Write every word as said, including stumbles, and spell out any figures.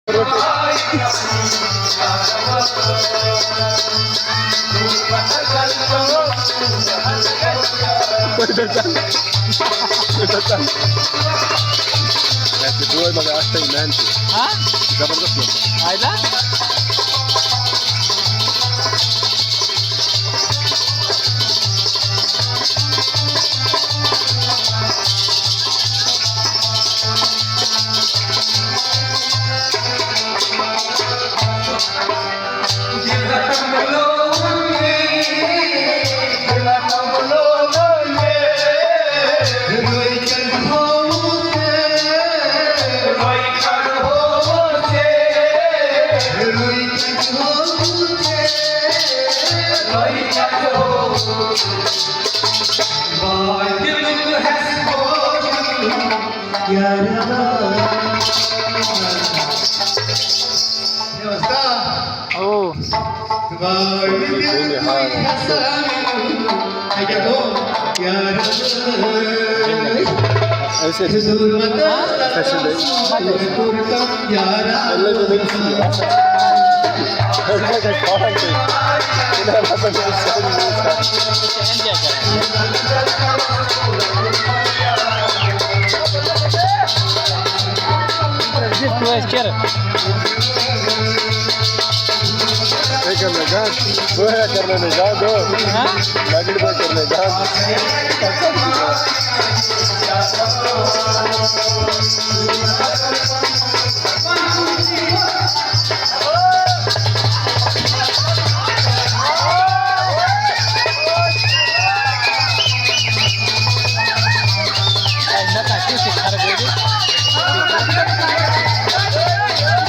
اَسہِ چھِ بوے مگر اَکھ تھٲیِو محنتی۔ ہاں؟ زبردست نفر۔ آیدا؟ او۔ ایسے۔ Hey, karna gand. Wo hai karna ne gand ho? ہاں؟ Lagid bhai karna gand.